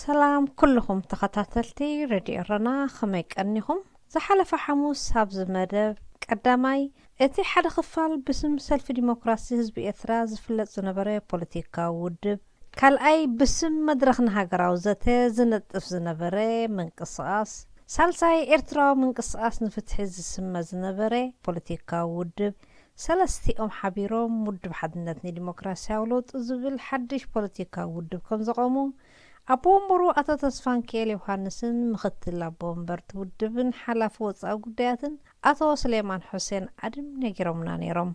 ሰላም ኩልኹም ተኸታተልቲ ሬድዮ ኤረና፣ ከመይ ቀኒኹም? ዝሓለፈ ሓሙስ ኣብዚ መደብ ቀዳማይ፣ እቲ ሓደ ክፋል ብስም ሰልፊ ዲሞክራሲ ህዝቢ ኤርትራ ዝፍለጥ ዝነበረ ፖለቲካዊ ውድብ፣ ካልኣይ ብስም መድረኽ ንሃገራዊ ዘተ ዝነጥፍ ዝነበረ ምንቅስቓስ፣ ሳልሳይ ኤርትራዊ ምንቅስቓስ ንፍትሒ ዝስመ ዝነበረ ፖለቲካዊ ውድብ፣ ሰለስቲኦም ሓቢሮም ውድብ ሓድነት ንዲሞክራሲያዊ ለውጢ ዝብል ሓድሽ ፖለቲካዊ ውድብ ከም ዘቐሙ፣ ኣቦ ወንበሩ ኣቶ ተስፋንኪኤል ዮሃንስን ምኽትል ኣቦ ወንበርቲ ውድብን ሓላፊ ወጻኢ ጉዳያትን ኣቶ ስሌማን ሑሴን ኣድም ነጊሮምና ነይሮም።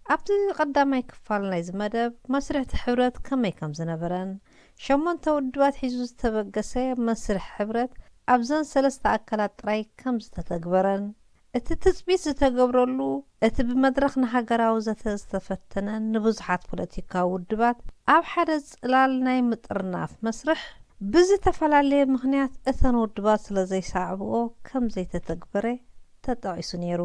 ኣብቲ ቀዳማይ ክፋል ናይዚ መደብ፣ መስርሕ እቲ ሕብረት ከመይ ከም ዝነበረን፣ ሸሞንተ ውድባት ሒዙ ዝተበገሰ መስርሕ ሕብረት ኣብዘን ሰለስተ ኣካላት ጥራይ ከም ዝተተግበረን፣ እቲ ትጽቢት ዝተገብረሉ፣ እቲ ብመድረኽ ንሃገራዊ ዘተ ዝተፈተነን ንብዙሓት ፖለቲካዊ ውድባት ኣብ ሓደ ጽላል ናይ ምጥርናፍ መስርሕ ብዝተፈላለየ ምኽንያት እተን ውድባት ስለ ዘይሰዓብኦ ከም ዘይተተግበረ ተጠቒሱ ነይሩ።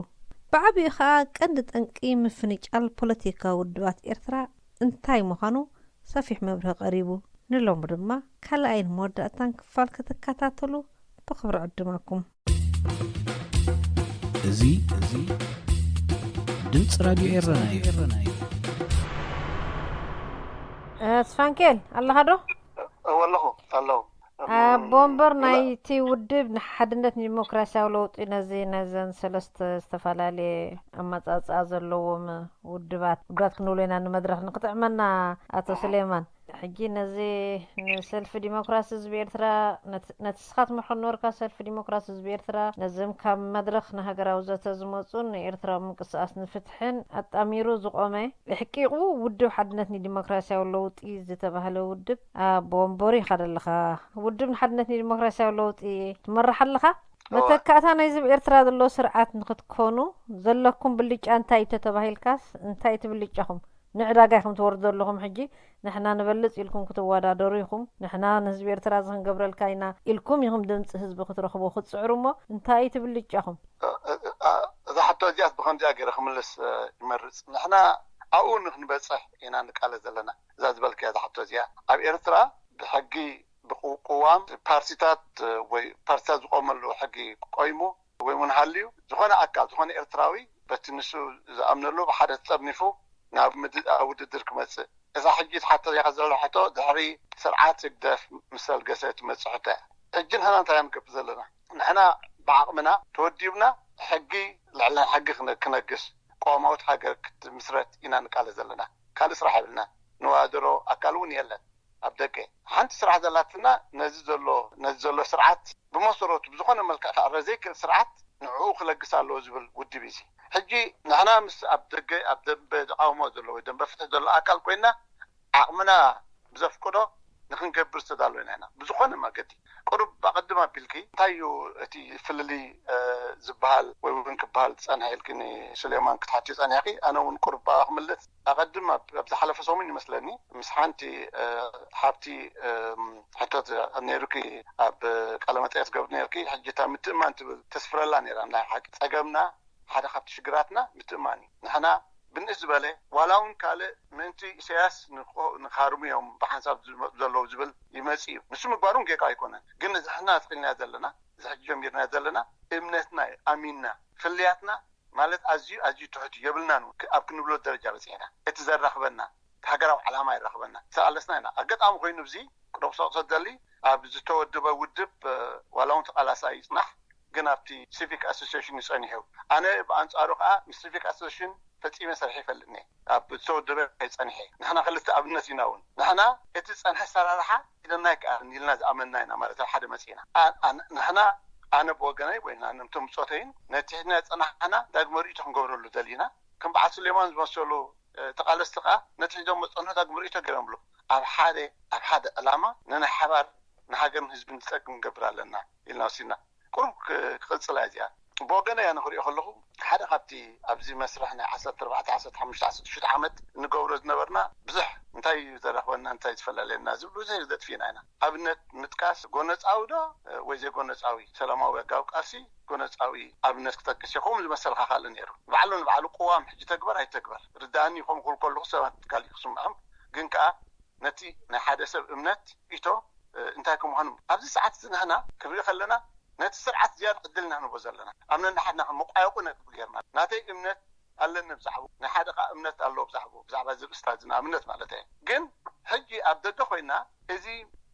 ብዓቢኡ ኸኣ ቀንዲ ጠንቂ ምፍንጫል ፖለቲካዊ ውድባት ኤርትራ እንታይ ምዃኑ ሰፊሕ መብርሂ ቀሪቡ። ንሎሚ ድማ ካልኣይን መወዳእታን ክፋል ክትከታተሉ ብኽብሪ ዕድመኩም። እዚ፣ እዚ ድምፂ ራድዮ ኤረና እዩ። እ፣ ስፋንኬል፣ ኣለኻ ዶ? እወ ኣለኹ፣ ኣለኹ። ኣቦ ወንበር እም፣ ናይቲ ውድብ ንሓድነት ንዲሞክራሲያዊ ለውጢ ነዚ፣ ነዘን ሰለስተ ዝተፈላለየ ኣመጻጽኣ ዘለዎም ውድባት፣ ውድባት ክንብሎ ኢና፣ ንመድረኽ ንክጥዕመና፣ ኣቶ እም። ስሌማን። ሕጂ ነዚ ንሰልፊ ዲሞክራሲ ህዝቢ ኤርትራ፣ ነት-፣ ነቲ ንስኻ ትመርሖ ነበርካ ሰልፊ ዲሞክራሲ ህዝቢ ኤርትራ፣ ነዞም ካብ መድረኽ ንሃገራዊ ዘተ ዝመጹን ንኤርትራዊ ምንቅስቓስ ንፍትሕን ኣጣሚሩ ዝቖመ፣ ኣሕቂቑ ውድብ ሓድነት ንዲሞክራሲያዊ ለውጢ ዝተባህለ ውድብ ኣቦ ወንበር ኢኻ ዘለኻ። ውድብ ንሓድነት ንዲሞክራሲያዊ ለውጢ ትመርሕ ኣለኻ። እዋ። መተካእታ ናይዚ ኣብ ኤርትራ ዘሎ ስርዓት ንክትኮኑ ዘለኩም ብልጫ እንታይ እዩ ተተባሂልካስ፣ እንታይ እቲ ብልጫኹም? ንዕዳጋ ኢኹም ትወርዱ ዘለኹም። ሕጂ ንሕና ንበልጽ ኢልኩም ክትወዳደሩ ኢኹም፣ ንሕና ንህዝቢ ኤርትራ እዚ ክንገብረልካ ኢና ኢልኩም ኢኹም ድምጺ ህዝቢ ክትረኽቡ ክትጽዕሩ። እሞ እንታይ እዩ እቲ ብልጫኹም? እ-፣ እ-፣ እ-፣ እዛ ሕቶ እዚኣስ ብኸምዚኣ ገይረ ክምልስ፣ እ፣ ይመርጽ። ንሕና ኣብኡ ንክንበጽሕ ኢና ንቃለስ ዘለና። እዛ ዝበልክያ እዛ ሕቶ እዚኣ ኣብ ኤርትራ ብሕጊ ብቅዋም ፓርቲታት ወይ ፓርቲታት ዝቆመሉ ሕጊ ቆይሙ ወይ እውን ሃልዩ፣ ዝኾነ ኣካል፣ ዝኾነ ኤርትራዊ በቲ ንሱ ዝኣምነሉ ብሓደ ተጠርኒፉ ናብ ምድ-፣ ኣብ ውድድር ክመጽእ። እዛ ሕጂ ትሓቶ ዘለኻ ዘሎ ሕቶ ድሕሪ ስርዓት ህግደፍ ምስ ተልገሰ ትመጽእ ሕቶ እያ። ሕጂ ንሕና እንታይ ኢና ንገብር ዘለና? ንሕና ብዓቕምና ተወዲብና ሕጊ ልዕሊ ናይ ሕጊ ክነ-፣ ክነግስ፣ ቅዋማዊት ሃገር ክትምስረት ኢና ንቃለስ ዘለና። ካልእ ስራሕ የብልና። ንዋደሮ ኣካል እውን የለን። ኣብ ደገ ሓንቲ ስራሕ ዘላትና ነዚ ዘሎ፣ ነዚ ዘሎ ስርዓት ብመሰረቱ ብዝኾነ መልክዕ ክዕረ ዘይክእል ስርዓት ንዕኡ ክለግስ ኣለዎ ዝብል ውድብ እዩ። ሕጂ ንሕና ምስ ኣብ ደገ ኣብ ደንበ ተቃውሞ ዘሎ ወይ ደንበ ፍትሒ ዘሎ ኣካል ኮይና ዓቕምና ብዘፍቅዶ ንክንገብር ዝተዳለወና ኢና። ብዝኾነ መገዲ ቁሩብ ኣቐድም ኣቢልኪ እንታይ እዩ እቲ ፍልልይ፣ እ፣ ዝበሃል ወይ እውን ክበሃል ዝጸንሐ ኢልኪ ንሱሌማን ክትሓትዮ ጸኒሕኪ፣ ኣነ እውን ቁሩብ ብኣ ክምልስ። ኣቐድም ኣብ፣ ኣብ ዝሓለፈ ሰሙን ይመስለኒ ምስ ሓንቲ፣ እ፣ ሓብቲ፣ እ፣ ሕቶት ነይሩኪ ኣብ ቃለ መጠየት ትገብሪ ነይርኪ። ሕጂ እታ ምትእማን ትብል ተስፍረላ ነይራ። ናይ ሓቂ ጸገምና ሓደ ካብቲ ሽግራትና ምትእማን እዩ። ንሕና ብንእስ ዝበለ ዋላ እውን ካልእ ምእንቲ ኢሳያስ ንኾ-፣ ንኻርሙ እዮም ብሓንሳብ ዝመ-፣ ዘለዉ ዝብል ይመጽእ እዩ። ንሱ ምግባሩ እውን ጌጋ ኣይኮነን። ግን እዚ ሕና ትኽእልና ዘለና፣ እዚ ሕጂ ጀሚርና ዘለና እምነትና እዩ። ኣሚንና ፍልያትና ማለት ኣዝዩ፣ ኣዝዩ ትሑት እዩ። የብልናን እውን ክ-፣ ኣብ ክንብሎ ደረጃ በጺሕና። እቲ ዘራኽበና፣ እቲ ሃገራዊ ዓላማ የራኽበና። ዝተቓለስና ኢና። ኣጋጣሚ ኮይኑ፣ እዚ ክጠቕሶ ክሰደሊ፣ ኣብ ዝተወደበ ውድብ፣ እ፣ ዋላ እውን ተቓላሳይ ይጽናሕ፣ ግን ኣብቲ ሲቪክ ኣሶሲሽን እዩ ጸኒሑ። ኣነ ብኣንጻሩ ከኣ ምስ ሲቪክ ኣሶሲሽን ፈጺመ ሰርሐ ይፈልጥኒ። ኣብ ዝተወደበ ጸኒሐ። ንሕና ክልተ ኣብነት ኢና እውን። ንሕና እቲ ጸንሐ ኣሰራርሓ ኢለና ኣይከኣልን ኢልና ዝኣመንና ኢና ማለት ኣብ ሓደ መጺእና። ኣ-፣ ኣ-፣ ንሕና፣ ኣነ ብወገነይ ወይ ንኣነ ነቶም ብጾተይን ነቲ ሒዝና ዝጸናሕና ዳግመ ርእይቶ ክንገብረሉ ደሊና። ከም በዓል ሱሌማን ዝመሰሉ፣ እ፣ ተቓለስቲ ከኣ ነቲ ሒዞም ዝጸንሑ ዳግመ ርእይቶ ገይሮምሉ። ኣብ ሓደ፣ ኣብ ሓደ ዕላማ ንናይ ሓባር ንሃገርን ህዝብን ዝጠቅም ክንገብር ኣለና ኢልና ወሲድና። ቁሩብ ክ-፣ ክቕጽላ እዚኣ። ብወገነይ ኣነ ክሪኦ ከለኹ፣ ሓደ ካብቲ ኣብዚ መስርሕ ናይ ዓሰርተ ኣርባዕተ፣ ዓሰርተ ሓሙሽተ፣ ዓሰርተ ሽዱሽተ ዓመት እንገብሮ ዝነበርና ብዙሕ፣ እንታይ እዩ ዘራኽበና፣ እንታይ እዩ ዝፈላለየና ዝብሉ ብዙሕ ዘጥፊእና ኢና። ኣብነት ምጥቃስ፣ ጎነጻዊ ዶ ወይ ዘይጎነጻዊ ሰላማዊ ኣገባብ ቃልሲ፣ ጎነጻዊ ኣብነት ክጠቅስ እየ። ከምኡ ዝመሰልካ ካልእ ነይሩ። ባዕሉ ንባዕሉ ቅዋም ሕጂ ተግበር ኣይተግበር ርድኣኒ፣ ከምኡ ክብል ከለኹ ሰባት ካልእ ክስምዖም፣ ግን ከኣ ነቲ ናይ ሓደ ሰብ እምነት ኢቶ እንታይ ከምዃኑ ኣብዚ ሰዓት እዚ ንሕና ክርኢ ከለና ነቲ ስርዓት ዝያድ ዕድል ኢና ንቦ ዘለና። ኣብ ነንሓድና ከም መቋየቁ ነጥብ ጌርና ናተይ እምነት ኣለኒ ብዛዕባ ናይ ሓደ ካ እምነት ኣሎ ብዛዕባ ብዛዕባ ዝርእስታ ዝንኣብነት ማለት እየ። ግን ሕጂ ኣብ ደገ ኮይና እዚ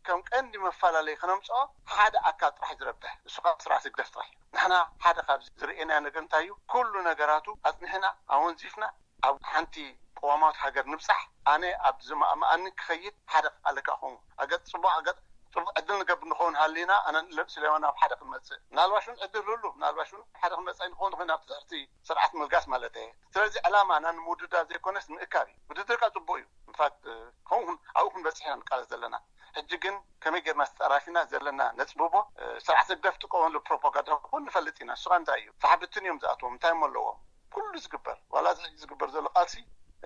ከም ቀንዲ መፈላለይ ከነምፅኦ ሓደ ኣካል ጥራሕ ዝረብሕ እሱ ከዓ ስርዓት ህግደፍ ጥራሕ እዩ። ንሕና ሓደ ካብ ዝርእየና ነገር እንታይ እዩ? ኩሉ ነገራቱ ኣፅኒሕና ኣወንዚፍና ኣብ ሓንቲ ቅዋማት ሃገር ንብፃሕ። ኣነ ኣብ ዝማእማኣኒ ክኸይድ ሓደ ኣለካ ኹም ኣገጥ ፅቡቅ ኣገጥ ፅቡቅ ዕድል ንገብር ንኸውን ሃሊና ኣነ ንለብሲ ለዮን ኣብ ሓደ ክንመፅእ ምናልባሽ እውን ዕድል ህሉ ምናልባሽ እውን ሓደ ክንመፅእ ንኸውን ኮይና ኣብ ትሕርቲ ስርዓት ምልጋስ ማለት እየ። ስለዚ ዕላማ ና ንምውድዳር ዘይኮነስ ምእካብ እዩ። ውድድር ካ ፅቡቅ እዩ። ንፋት ከምኡ ኣብኡ ክንበፅሕ ኢና ንቃለስ ዘለና። ሕጂ ግን ከመይ ጌርና ተጠራፊና ዘለና ነፅብቦ ስርዓት ህግደፍ ጥቀመሉ ፕሮፓጋንዳ ኹን ንፈልጥ ኢና። ንስኻ እንታይ እዩ ሳሕብትን እዮም ዝኣትዎም እንታይ እሞ ኣለዎም? ኩሉ ዝግበር ዋላ እዚ ሕጂ ዝግበር ዘሎ ቃልሲ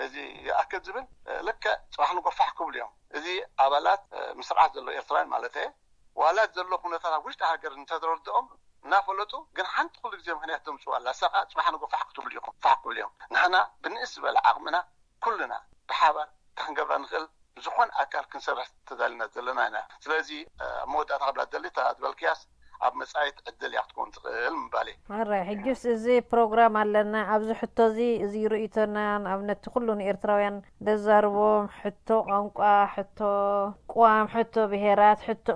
እዚ ይኣክል ዝብል ልክዕ ፅባሕ ንጎፋሕ ክብሉ እዮም። እዚ ኣባላት ምስርዓት ዘሎ ኤርትራውያን ማለት እየ ዋላ ዘሎ ኩነታት ኣብ ውሽጢ ሃገር እንተተረድኦም እናፈለጡ ግን ሓንቲ ኩሉ ግዜ ምክንያት ዘምፅዋ ኣላ ሰኻ ፅባሕ ንጎፋሕ ክትብሉ ኢኹም ፋሕ ክብሉ እዮም። ንሕና ብንእስ ዝበለ ዓቕምና ኩልና ብሓባር ክንገብራ ንኽእል ዝኾን ኣካል ክንሰርሕ ተዳልና ዘለና ኢና። ስለዚ ኣብ መወዳእታ ክብላ ደሊ እታ ዝበልክያስ ኣብ መጻኢት ዕድል እያ ክትከውን ትኽእል ምባል እየ። ሕራይ ሕጅስ እዚ ፕሮግራም ኣለና ኣብዚ ሕቶ እዚ እዚ ርእይቶና ንኣብነት ኩሉ ንኤርትራውያን ደዛርቦም ሕቶ ቋንቋ ሕቶ ቅዋም ሕቶ ብሄራት ሕቶ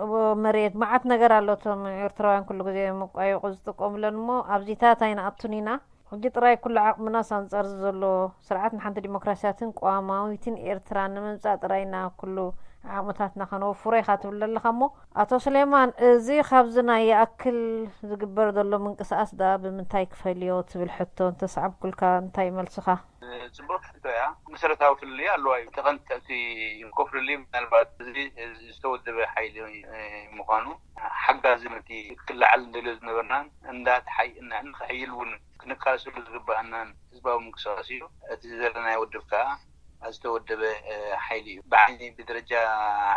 መሬት መዓት ነገር ኣሎ እቶም ኤርትራውያን ኩሉ ግዜ መቋየቁ ዝጥቀሙለን እሞ ኣብዚታት ኣይንኣቱን ኢና ሕጂ ጥራይ ኩሉ ዓቕምናስ ኣንጻር እዚ ዘሎ ስርዓት ንሓንቲ ዲሞክራስያትን ቅዋማዊትን ኤርትራ ንምምጻእ ጥራይ ኢና ኩሉ ዓቕምታትና ከነወፍሮ ኢኻ ትብል ዘለኻ እሞ ኣቶ ስሌማን እዚ ካብዚ ናይ ይኣክል ዝግበር ዘሎ ምንቅስቃስ ደኣ ብምንታይ ክፈልዮ ትብል ሕቶ እንተሰዓብኩልካ እንታይ መልስኻ? ጽቡቅ ሕቶ እያ። መሰረታዊ ፍልልይ ኣለዋ እዩ። ተቐንጠብቲ ኮፍልልይ ምናልባት እዚ ዝተወደበ ሓይሊ ምዃኑ ሓጋዚ ነቲ ክለዓል እንደልዮ ዝነበርናን እንዳተሓይእና ንኽሕይል እውን ክንቃለሰሉ ዝግበኣናን ህዝባዊ ምንቅስቃስ እዩ። እቲ ዘለናዮ ውድብ ከዓ ዝተወደበ ሓይሊ እዩ። ብዓይኒ ብደረጃ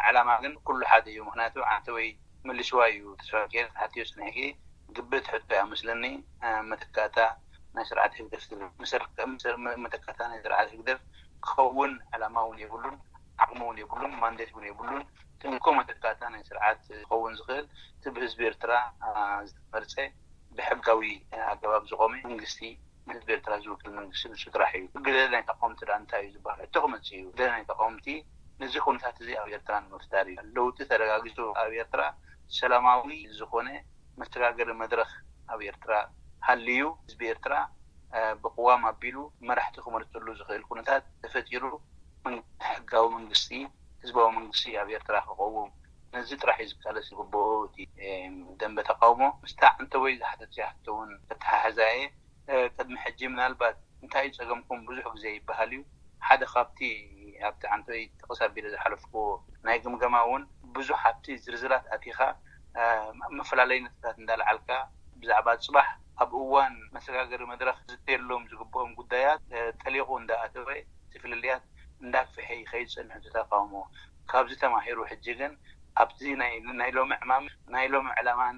ዕላማ ግን ኩሉ ሓደ እዩ። ምክንያቱ ዓንተ ወይ መልስዋ እዩ ተስፋ ገይረ ተሓትዮ ስኒሕኪ ግብት ሕቶ እያ መስለኒ። መተካእታ ናይ ስርዓት ህግደፍ መተካእታ ናይ ስርዓት ህግደፍ ክኸውን ዕላማ እውን የብሉን፣ ዓቕሚ እውን የብሉን፣ ማንዴት እውን የብሉን። ትንኮ መተካእታ ናይ ስርዓት ክኸውን ዝኽእል እቲ ብህዝቢ ኤርትራ ዝተመርፀ ብሕጋዊ ኣገባብ ዝቆመ መንግስቲ ንህዝቢ ኤርትራ ዝውክል መንግስቲ ንሱ ጥራሕ እዩ። ግደ ናይ ተቃወምቲ ደኣ እንታይ እዩ ዝበሃል ሕቶ ክመፅእ እዩ። ግደ ናይ ተቃወምቲ ነዚ ኩነታት እዚ ኣብ ኤርትራ ንምፍታር እዩ። ለውጢ ተረጋጊፁ ኣብ ኤርትራ ሰላማዊ ዝኾነ መሰጋገሪ መድረኽ ኣብ ኤርትራ ሃልዩ ህዝቢ ኤርትራ ብቅዋም ኣቢሉ መራሕቲ ክመርፀሉ ዝኽእል ኩነታት ተፈጢሩ ሕጋዊ መንግስቲ ህዝባዊ መንግስቲ ኣብ ኤርትራ ክቐውም ነዚ ጥራሕ እዩ ዝቃለስ ዝግብኦ እቲ ደንበ ተቃውሞ። ምስታ ዕንተወይ ዝሓተት ያሕቶ እውን ተተሓሕዛየ ቅድሚ ሕጂ ምናልባት እንታይ እዩ ጸገምኩም ብዙሕ ግዜ ይበሃል እዩ። ሓደ ካብቲ ኣብቲ ዓንተወይ ጥቕስ ኣቢለ ዝሓለፍኩዎ ናይ ግምገማ እውን ብዙሕ ኣብቲ ዝርዝራት ኣቲኻ መፈላለይ ነጥብታት እንዳልዓልካ ብዛዕባ ጽባሕ ኣብ እዋን መሰጋገሪ መድረኽ ዝተየሎም ዝግብኦም ጉዳያት ጠሊቑ እንዳኣተወ እቲ ፍልልያት እንዳግፍሐ ይኸይድ ጸኒሑ እቲ ተቃውሞ። ካብዚ ተማሂሩ ሕጂ ግን ኣብቲ ናይ ሎሚ ዕማም ናይ ሎሚ ዕላማን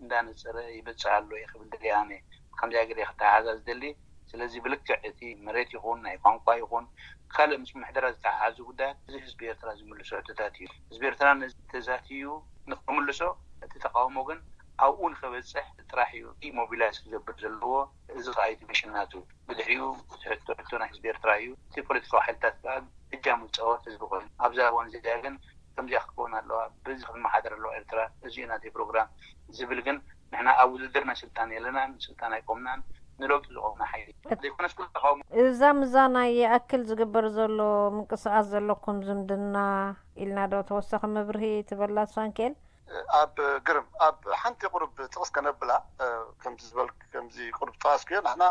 እንዳነፀረ ይመፅእ ኣሎ እየ ክብል ደልየ ኣነ ከምዚኣ ገለ ክተሓሓዛ ዝደሊ። ስለዚ ብልክዕ እቲ መሬት ይኹን ናይ ቋንቋ ይኹን ካልእ ምስ ምሕደራ ዝተሓሓዙ ጉዳያት እዚ ህዝቢ ኤርትራ ዝምልሶ ሕቶታት እዩ። ህዝቢ ኤርትራ ነዚ ተዛትዩ ንክምልሶ እቲ ተቃውሞ ግን ኣብኡ ንክበፅሕ ጥራሕ እዩ ሞቢላይዝ ክገብር ዘለዎ። እዚ ከዓ እቲ ሚሽን ናቱ። ብድሕሪኡ እቲ ሕቶ ሕቶ ናይ ህዝቢ ኤርትራ እዩ። እቲ ፖለቲካዊ ሓይልታት ከዓ እጃም ዝፃወት ህዝቢ ኮይኑ ኣብዛ እዋን እዚኣ ግን ከምዚኣ ክትከውን ኣለዋ፣ በዚ ክትመሓደር ኣለዋ ኤርትራ፣ እዚ እዩ ናተይ ፕሮግራም ዝብል ግን ንሕና ኣብ ውድድር ናይ ስልጣን የለናን፣ ንስልጣን ኣይቆምናን፣ ንለውጢ ዝቆምና ሓይሊ ዘይኮነስ ኩሉ ተቃውሞ። እዛ ምዛ ናይ ይኣክል ዝግበር ዘሎ ምንቅስቃስ ዘለኩም ዝምድና ኢልና ዶ ተወሳኺ መብርሂ ትበላ ሳንኬል? ኣብ ግርም ኣብ ሓንቲ ቁሩብ ጥቕስ ከነብላ ከምዚ ዝበል ከምዚ ቁሩብ ጠዋስክዮ ንሕና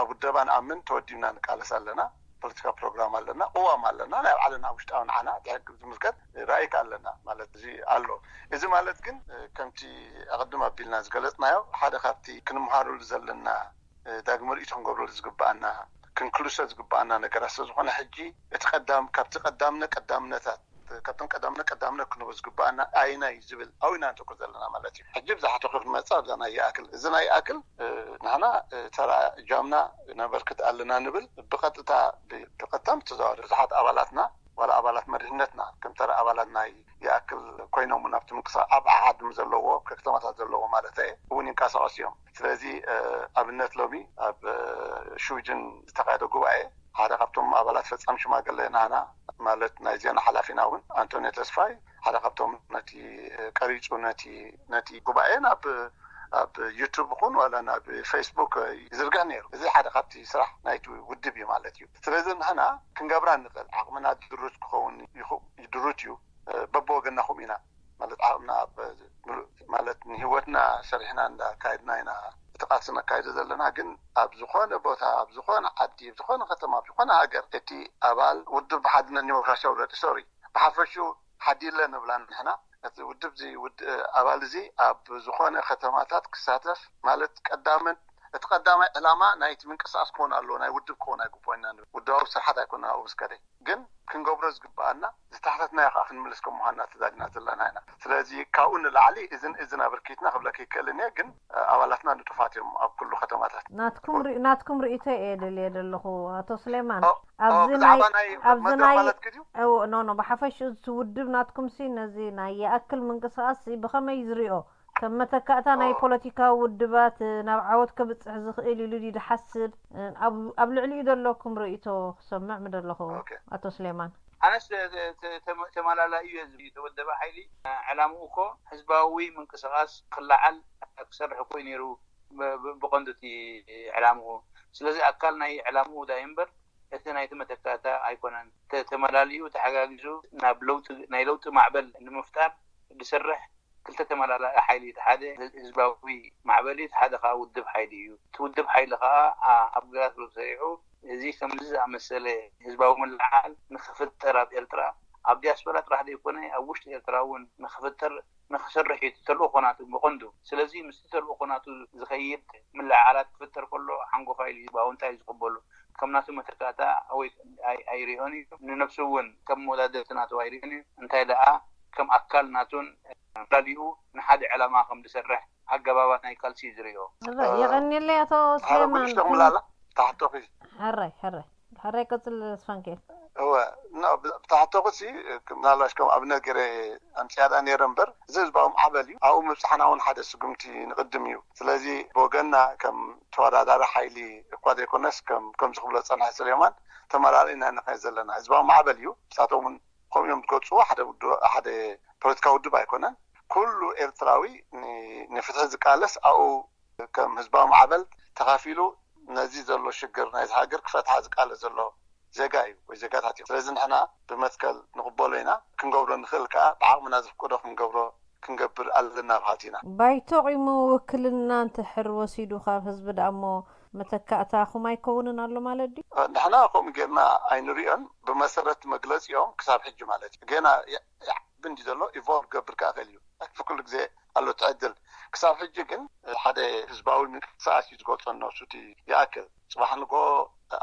ኣብ ውደባ ንኣምን ተወዲብና ንቃለስ ኣለና። ፖለቲካ ፕሮግራም ኣለና፣ ቅዋም ኣለና፣ ናይ ባዕልና ውሽጣዊ ንዓና እቲ ሕጊ ዝምልከት ራእይካ ኣለና ማለት እዚ ኣሎ። እዚ ማለት ግን ከምቲ ኣቐድም ኣቢልና ዝገለጽናዮ ሓደ ካብቲ ክንምሃረሉ ዘለና ዳግመ ርእይቶ ክንገብረሉ ዝግባኣና ክንክልሶ ዝግባኣና ነገራት ስለዝኾነ ሕጂ እቲ ቀዳም ካብቲ ቀዳምነ ቀዳምነታት ካብቶም ቀዳምነ ቀዳምነ ክንቦ ዝግባኣና ኣይናይ ዝብል ኣብኡ ኢና ንተኩር ዘለና ማለት እዩ። ሕጂ ብዛሓ ተኩር ንመፅእ ኣብዛ ናይ ይኣክል እዚ ናይ ይኣክል ንሕና ተራ እጃምና ነበርክት ኣለና ንብል ብቀጥታ ብቀጥታ ተዘዋዋሪ ብዙሓት ኣባላትና ዋላ ኣባላት መሪሕነትና ከም ተራ ኣባላት ናይ ይኣክል ኮይኖም ናብቲ ምንቅስቃስ ኣብ ዓዓድም ዘለዎ ከተማታት ዘለዎ ማለት እውን ይንቀሳቀሱ እዮም። ስለዚ ኣብነት ሎሚ ኣብ ሽውጅን ዝተካየደ ጉባኤ ሓደ ካብቶም ኣባላት ፈጻሚ ሽማግለ ናና ማለት ናይ ዜና ሓላፊና እውን ኣንቶኒዮ ተስፋይ ሓደ ካብቶም ነቲ ቀሪጹ ነቲ ነቲ ጉባኤ ናብ ኣብ ዩቱብ ይኹን ዋላ ናብ ፌስቡክ ይዝርጋሕ ነይሩ። እዚ ሓደ ካብቲ ስራሕ ናይቲ ውድብ እዩ ማለት እዩ። ስለዚ ንሕና ክንገብራ ንኽእል ዓቕምና ድሩት ክኸውን ድሩት እዩ። በብወገና ከምኡ ኢና ማለት ዓቕምና ማለት ንህይወትና ሰሪሕና እንዳካየድና ኢና እቲ ቃልሲ ነካይዶ ዘለና። ግን ኣብ ዝኾነ ቦታ ኣብ ዝኾነ ዓዲ ኣብ ዝኾነ ከተማ ኣብ ዝኾነ ሃገር እቲ ኣባል ውድብ ብሓድነት ዲሞክራሲያዊ ረድኢ ሶሪ ብሓፈሹ ሓዲለ ንብላ ንሕና እቲ ውድብ እዚ ኣባል እዚ ኣብ ዝኾነ ከተማታት ክሳተፍ ማለት ቀዳመን እቲ ቀዳማይ ዕላማ ናይቲ ምንቅስቃስ ክኾን ኣለዎ ናይ ውድብ ክኾን ኣይግቦና ውድባዊ ስርሓት ኣይኮና ኣብኡ ምስ ከደ ግን ክንገብሮ ዝግበኣና ዝተሓተትናዮ ከዓ ክንምልስ ከም ምዃንና ተዛዲና ዘለና ኢና። ስለዚ ካብኡ ንላዕሊ እዝን እዝን ኣበርኪትና ክብለክ ይክእልን እየ። ግን ኣባላትና ንጡፋት እዮም ኣብ ኩሉ ከተማታት። ናትኩም ርኢ- ናትኩም ርእይቶ እየ ደልየ ዘለኹ ኣቶ ስሌማን። ኦ፣ ኦ፣ ኣብዚ ብዛዕባ ናይ ናይ ኣብዚ መድረኽ ናይ ማለት ግድዩ? እዎ፣ ኖ ኖ ብሓፈሽኡ እቲ ውድብ ናትኩም ሲ ነዚ ናይ ይኣክል ምንቅስቃስ ሲ ብኸመይ ዝሪኦ? ከም መተካእታ ናይ ኦ። ፖለቲካዊ ውድባት ናብ ዓወት ከብጽሕ ዝኽእል ኢሉ ድዩ ዝሓስብ? ኣብ ኣብ ልዕሊኡ ዘለኩም ርእይቶ ክሰምዕ ምደለኹ ኦኬ። ኣቶ ስሌማን። ኣነስ ተ- ተ- ተ- ተመላላኢ እዩ ዝብል ተወደበ ሓይሊ ዕላምኡ እኮ ህዝባዊ ምንቅስቃስ ክለዓል ክሰርሕ እኮ እዩ ነይሩ። ብ- ብ- ብቐንዱ እቲ ዕላምኡ ስለዚ ኣካል ናይ ዕላምኡ ዳ እምበር እቲ ናይቲ መተካእታ ኣይኮነን። ተ- ተመላሊኡ ተሓጋጊዙ ናብ ለውጢ ናይ ለውጢ ማዕበል ንምፍጣር ዝሰርሕ ክልተ ተመላላኢ ሓይሊ እቲ ሓደ ህዝባዊ ማዕበል እዩ፣ እቲ ሓደ ከዓ ውድብ ሓይሊ እዩ። እቲ ውድብ ሓይሊ ከዓ ኣብ ግራት ተሰሪዑ እዚ ከምዚ ዝኣመሰለ ህዝባዊ ምልዓል ንክፍጠር ኣብ ኤርትራ ኣብ ዲያስፖራ ጥራሕ ዘይኮነ ኣብ ውሽጢ ኤርትራ እውን ንክፍጠር ንክሰርሕ እዩ ተልእኮ ናቱ ብቐንዱ። ስለዚ ምስቲ ተልእኮ ናቱ ዝኸይድ ምልዕዓላት ክፍጠር ከሎ ሓንጎፋይ እዩ ህዝባዊ እንታይ እዩ ዝቕበሉ ከም ናቱ መተካእታ ወይ ኣይሪኦን እዩ። ንነብሱ እውን ከም መወዳደርቲ ናቱ ኣይሪኦን እዩ። እንታይ ደኣ ከም ኣካል ናቱን ላሊኡ ንሓደ ዕላማ ከም ዝሰርሕ ኣገባባት ናይ ቃልሲ እዩ ዝሪኦ። የቐንየለይ ኣቶ ስሌማን። ተኽምላላ ታሕቶኺ ሕራይ ሕራይ ሕራይ ቀፅል ስፋንኬል። እወ ብታሕቶኺ ሲ ምናልባሽ ከም ኣብነት ገይረ ኣምፅያዳ ነይረ እምበር እዚ ህዝባዊ ማዕበል እዩ። ኣብኡ ምብፃሕና እውን ሓደ ስጉምቲ ንቕድም እዩ። ስለዚ ብወገንና ከም ተወዳዳሪ ሓይሊ እኳ ዘይኮነስ ከም ከም ዝኽብሎ ፀንሐ ስሌማን ተመላሊእና ንኸ ዘለና ህዝባዊ ማዕበል እዩ። ንሳቶም እውን ከምኡ እዮም ዝገልፅዎ። ሓደ ውድ ሓደ ፖለቲካ ውድብ ኣይኮነን። ኩሉ ኤርትራዊ ንፍትሒ ዝቃለስ ኣብኡ ከም ህዝባዊ ማዕበል ተኻፊሉ ነዚ ዘሎ ሽግር ናይዚ ሃገር ክፈትሓ ዝቃለስ ዘሎ ዜጋ እዩ ወይ ዜጋታት እዮም። ስለዚ ንሕና ብመትከል ንቕበሎ ኢና። ክንገብሮ ንኽእል ከዓ ብዓቕምና ዝፍቀዶ ክንገብሮ ክንገብር ኣለና ብሃልቲ ኢና። ባይቶ ቂሙ ውክልና እንተሕር ወሲዱ ካብ ህዝቢ ደኣ እሞ መተካእታኹም ኣይከውንን ኣሎ ማለት ድዩ? ንሕና ከምኡ ጌርና ኣይንሪኦን። ብመሰረት መግለፂኦም ክሳብ ሕጂ ማለት እዩ። ገና ይዓቢ እንዲ ዘሎ ኢቮልቭ ክገብር ክኣኽእል እዩ። ብኩሉ ግዜ ኣሎ እቲ ዕድል። ክሳብ ሕጂ ግን ሓደ ህዝባዊ ምንቅስቃስ እዩ ዝገልፆ ነብሱ እቲ ይኣክል። ፅባሕ ንጎ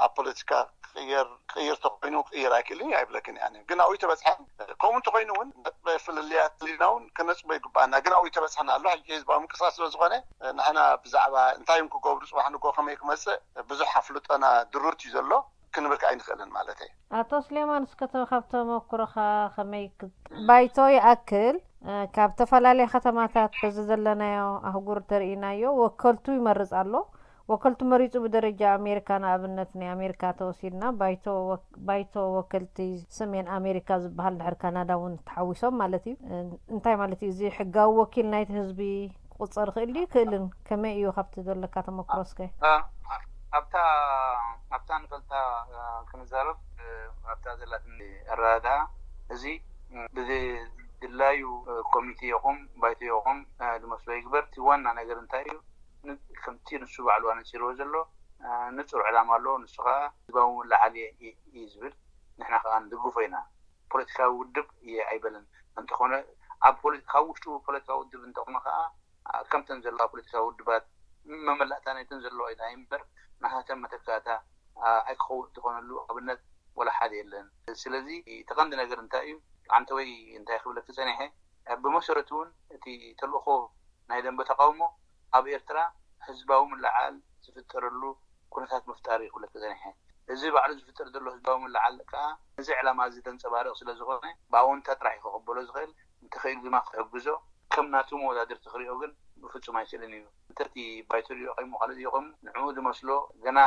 ኣብ ፖለቲካ ክቅየር ክቅይር ተኮይኑ ክቅይር ኣይክእልን እዩ ኣይብለክን እየ ግን ኣብኡ ተበፅሐን ከምኡ እንተኮይኑ እውን ነጥበ ፍልልያት ሊና እውን ክነፅቦ ይግባኣና ግን ኣብኡ ተበፅሐና ኣሎ ሕጂ ህዝባዊ ምንቅስቃስ ስለዝኮነ ንሕና ብዛዕባ እንታይ እዮም ክገብሩ ፅባሕ ንጎ ከመይ ክመፅእ ብዙሕ ኣፍልጦና ድሩት እዩ ዘሎ ክንብል ከዓ ኣይንኽእልን ማለት እዩ። ኣቶ ስሌማን እስከ ካብ ተመኩሮኻ ከመይ ባይቶ ይኣክል ካብ ዝተፈላለየ ከተማታት በዚ ዘለናዮ ኣህጉር ተርእናዮ ወከልቱ ይመርፅ ኣሎ። ወከልቱ መሪፁ ብደረጃ ኣሜሪካ ንኣብነት ናይ ኣሜሪካ ተወሲድና ባይቶ ወከልቲ ሰሜን ኣሜሪካ ዝበሃል ድሕር ካናዳ እውን ተሓዊሶም ማለት እዩ። እንታይ ማለት እዩ እዚ ሕጋዊ ወኪል ናይቲ ህዝቢ ክቁፀር ይኽእል ድዩ ይክእልን ከመይ እዩ ካብቲ ዘለካ ተመክሮ እስከ? ኣብታ ኣብታ ንፈልታ ክንዛረብ ኣብታ ዘላትኒ ኣረዳድኣ እዚ ብድላዩ ኮሚቴ ይኹም ባይቶ ይኹም ዝመስሎ ይግበር። እቲ ዋና ነገር እንታይ እዩ? ከምቲ ንሱ ባዕሉ ኣነፂርዎ ዘሎ ንፁር ዕላማ ኣለዎ። ንሱ ከዓ ህዝባዊ ምልዓል እየ እዩ ዝብል። ንሕና ከዓ ንድግፎ ኢና። ፖለቲካዊ ውድብ እየ ኣይበለን። እንተኾነ ኣብ ፖለቲ- ካብ ውሽጡ ፖለቲካዊ ውድብ እንተኾነ ከዓ ከምተን ዘለዋ ፖለቲካዊ ውድባት መመላእታ ናይተን ዘለዋ ኢና እምበር ናታተን መተካእታ ኣይክኸውን ዝኾነሉ ኣብነት ወላ ሓደ የለን። ስለዚ እቲ ቀንዲ ነገር እንታይ እዩ? ዓንተወይ እንታይ ክብለኪ ፀኒሐ ብመሰረቱ እውን እቲ ተልእኮ ናይ ደንበ ተቃውሞ ኣብ ኤርትራ ህዝባዊ ምልዓል ዝፍጠረሉ ኩነታት ምፍጣር እዩ ክብለኪ ፀኒሐ። እዚ ባዕሉ ዝፍጠር ዘሎ ህዝባዊ ምልዓል ከዓ ነዚ ዕላማ እዚ ዘንፀባርቕ ስለ ዝኾነ ብኣወንታ ጥራሕ እዩ ክቕበሎ ዝኽእል። እንተኽኢሉ ድማ ክሕግዞ፣ ከም ናቱ መወዳድርቲ ክሪኦ ግን ብፍጹም ኣይክእልን እዩ። እንተ እቲ ባይቶ ድዮ ቆይሙ ካልእ ድዮ ቆይሙ ንዕኡ ዝመስሎ ገና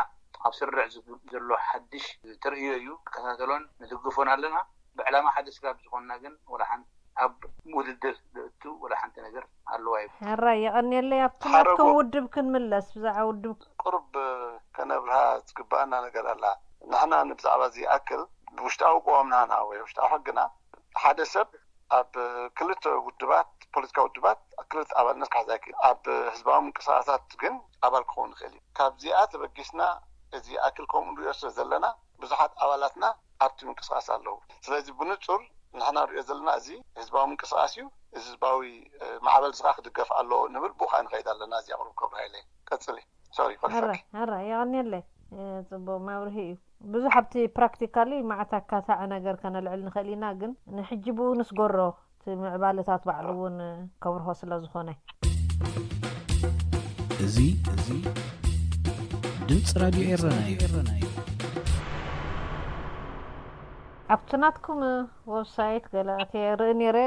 ኣብ ስርርዕ ዘሎ ሓድሽ ተርእዮ እዩ። ንከታተሎን ንድግፎን ኣለና። ብዕላማ ሓደ ስጋብ ዝኾንና ግን ወላ ሓንቲ ኣብ ውድድር ዝእቱ ወላ ሓንቲ ነገር ኣለዋ እዩ። ሕራይ የቐንየለይ። ኣብቲ ናትኩም ውድብ ክንምለስ፣ ብዛዕባ ውድብ ቁሩብ ከነብርሃ ዝግባኣና ነገር ኣላ። ንሕና ንብዛዕባ እዚ ይኣክል ብውሽጣዊ ቅዋምናና ወይ ውሽጣዊ ሕግና ሓደ ሰብ ኣብ ክልተ ውድባት፣ ፖለቲካዊ ውድባት ክልተ ኣባልነት ክሕዛ ይክእል። ኣብ ህዝባዊ ምንቅስቃሳት ግን ኣባል ክኸውን ይኽእል እዩ። ካብዚኣ ተበጊስና እዚ ይኣክል ከምኡ ንሪኦ ስለ ዘለና ብዙሓት ኣባላትና ኣብቲ ምንቅስቃስ ኣለዉ። ስለዚ ብንጹር ንሕና ንሪኦ ዘለና እዚ ህዝባዊ ምንቅስቃስ እዩ። እዚ ህዝባዊ ማዕበል እዚ ከዓ ክድገፍ ኣለዎ ንብል ብኡ ከዓ ንኸይድ ኣለና። እዚ ኣቕርብ ክብሪ ሃይለ ቀጽሊ። ሶሪ ፈሪፈኪ። ሕራይ ሕራይ የቐንየለይ። ጽቡቕ መብርሂ እዩ። ብዙሕ ኣብቲ ፕራክቲካሊ ማዕት ኣካታዒ ነገር ከነልዕል ንኽእል ኢና፣ ግን ንሕጂ ብኡ ንስገሮ፣ እቲ ምዕባለታት ባዕሉ እውን ከብርሆ ስለ ዝኾነ። እዚ እዚ ድምፂ ራድዮ ኤረና እዩ። ኣብቲ ናትኩም ወብሳይት ገለ ኣትየ ርኢ ነይረ።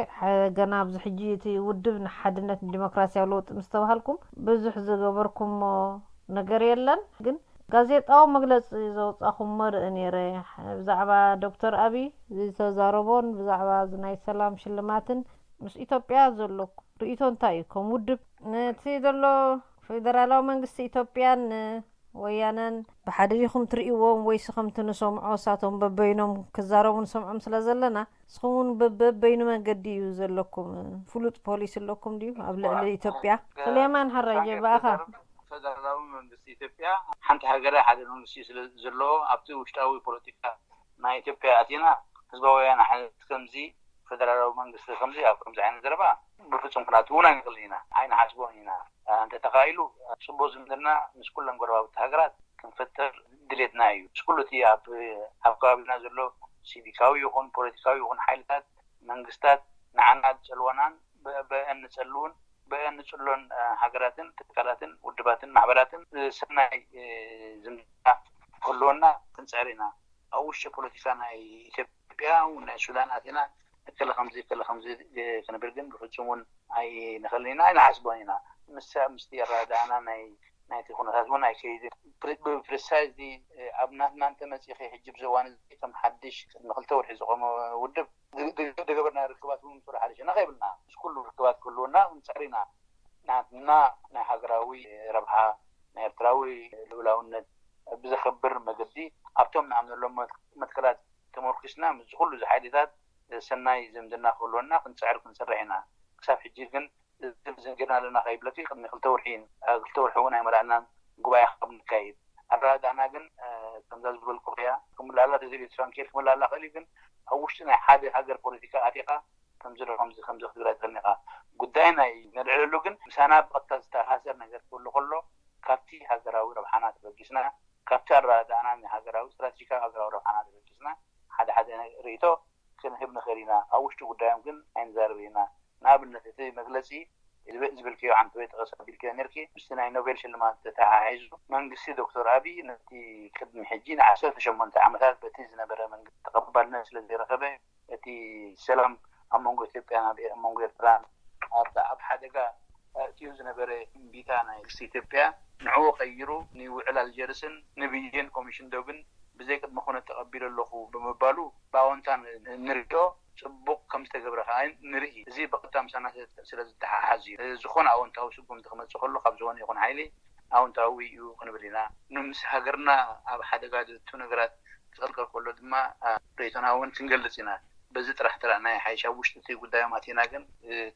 ገና ኣብዚ ሕጂ እቲ ውድብ ንሓድነት ንዲሞክራሲያዊ ለውጢ ምስ ተባሃልኩም ብዙሕ ዝገበርኩሞ ነገር የለን፣ ግን ጋዜጣዊ መግለፂ ዘውፃኹሞ ርኢ ነይረ። ብዛዕባ ዶክተር ኣብይ ዝተዛረቦን ብዛዕባ እዚ ናይ ሰላም ሽልማትን ምስ ኢትዮጵያ ዘለኩም ርእይቶ እንታይ እዩ? ከም ውድብ ነቲ ዘሎ ፌደራላዊ መንግስቲ ኢትዮጵያን ወያነን ብሓደ ዲኹም ትርእይዎም ወይስ ከምቲ ንሰምዖ እሳቶም በበይኖም ክዛረቡ ንሰምዖም ስለ ዘለና ንስኹም እውን በበይኑ መንገዲ እዩ ዘለኩም? ፍሉጥ ፖሊሲ ኣለኩም ድዩ ኣብ ልዕሊ ኢትዮጵያ? ስሌማን ሓራጀ ብኣኻ። ፌደራላዊ መንግስቲ ኢትዮጵያ ሓንቲ ሃገር ሓደ መንግስቲ ስለ ዘለዎ ኣብቲ ውሽጣዊ ፖለቲካ ናይ ኢትዮጵያ ኣቲና ህዝባዊ ወያነ ሓርነት ከምዚ ፌደራላዊ መንግስቲ ከምዚ ኣብ ከምዚ ዓይነት ዘረባ ብፍጹም ክነእትውን ኣይንኽእልን ኢና፣ ኣይንሓስቦን ኢና። እንተተኻኢሉ ጽቡቕ ዝምድና ምስ ኩለን ጎረባብቲ ሃገራት ክንፈጥር ድሌትና እዩ። ምስ ኩሉ እቲ ኣብ ኣብ ከባቢና ዘሎ ሲቪካዊ ይኹን ፖለቲካዊ ይኹን ሓይልታት፣ መንግስታት ንዓና ዝጸልዋናን ብአን ንጸልውን ብአን ንጽሎን ሃገራትን ትካላትን ውድባትን ማሕበራትን ሰናይ ዝምድና ክህልወና ክንጽዕር ኢና። ኣብ ውሽጢ ፖለቲካ ናይ ኢትዮጵያ እውን ናይ ሱዳን ኣቲና እከለ ከምዚ እከለ ከምዚ ክንብል ግን ብፍጹም እውን ኣይንኽእልን ኢና፣ ኣይንሓስቦን ኢና። ምስ ምስቲ ኣረዳድኣና ናይ ናይቲ ኩነታት እውን ኣይከይድን። ብፕሪሳይዝሊ ኣብ ናትና እንተመጺኺ ሕጂ ብዚ እዋን እዚ ከም ሓድሽ ቅድሚ ክልተ ወርሒ ዝቆመ ውድብ ዝገበርናዮ ርክባት እውን ብስሩ ሓደሸና ከይብልና ምስ ኩሉ ርክባት ክህልወና ክንጽዕር ኢና። ናትና ናይ ሃገራዊ ረብሓ ናይ ኤርትራዊ ልኡላውነት ብዘኽብር መገዲ ኣብቶም ንኣምነሎም መትከላት ተመርኩስና ምስዚ ኩሉ እዚ ሓይልታት ሰናይ ዝምድና ክህልወና ክንጽዕር ክንሰርሕ ኢና። ክሳብ ሕጂ ግን ዝብል ዘንጊርና ኣለና ከይብለኪ ቅድሚ ክልተ ወርሒ ክልተ ወርሒ እውን ኣይመላእናን ጉባኤ ካብ ንካይድ ኣረዳድኣና ግን ከምዛ ዝበልኩ እያ ክምላላ ተዘይቤት ፍራንኬል ክምላላ ክእል ግን ኣብ ውሽጢ ናይ ሓደ ሃገር ፖለቲካ ኣቲኻ ከምዚ ዶ ከምዚ ከምዚ ክትብል ኣይትኽእልን ኢኻ። ጉዳይ ናይ ነልዕለሉ ግን ምሳና ብቐጥታ ዝተኣሳሰር ነገር ክህሉ ከሎ ካብቲ ሃገራዊ ረብሓና ተበጊስና ካብቲ ኣረዳድኣና ናይ ሃገራዊ ስትራቴጂካዊ ሃገራዊ ረብሓና ተበጊስና ሓደ ሓደ ርእይቶ ክንህብ ንኽእል ኢና። ኣብ ውሽጢ ጉዳዮም ግን ኣይንዛረብን ኢና። ንኣብነት እቲ መግለፂ ዝብልክዮ ዓንተወይ ጠቐስ ኣቢልክዮ ነርኪ ምስቲ ናይ ኖቤል ሽልማት ተተሓሒዙ መንግስቲ ዶክተር ኣብይ ነቲ ቅድሚ ሕጂ ንዓሰርተ ሸሞንተ ዓመታት በቲ ዝነበረ መንግስቲ ተቐባልነት ስለዘይረኸበ እቲ ሰላም ኣብ መንጎ ኢትዮጵያን ኣብ መንጎ ኤርትራን ኣብ ኣብ ሓደጋ ኣእትዩ ዝነበረ እምቢታ ናይ መንግስቲ ኢትዮጵያ ንዕኡ ቀይሩ ንውዕል ኣልጀርስን ንብይን ኮሚሽን ዶብን ብዘይ ቅድመ ኩነት ተቐቢለ ኣለኹ ብምባሉ ብኣወንታ ንርድኦ፣ ጽቡቕ ከም ዝተገብረ ከኣ ንርኢ። እዚ ብቐጥታ ምሳና ስለ ዝተሓሓዝ እዩ። ዝኾነ ኣወንታዊ ስጉምቲ ክመጽእ ከሎ ካብ ዝኾነ ይኹን ሓይሊ ኣወንታዊ እዩ ክንብል ኢና። ንምስ ሃገርና ኣብ ሓደጋ ዘእቱ ነገራት ክቕልቀል ከሎ ድማ ርእይቶና እውን ክንገልጽ ኢና። በዚ ጥራሕ ተረእና ይሓይሽ። ኣብ ውሽጢ እቲ ጉዳዮም ኣቲና ግን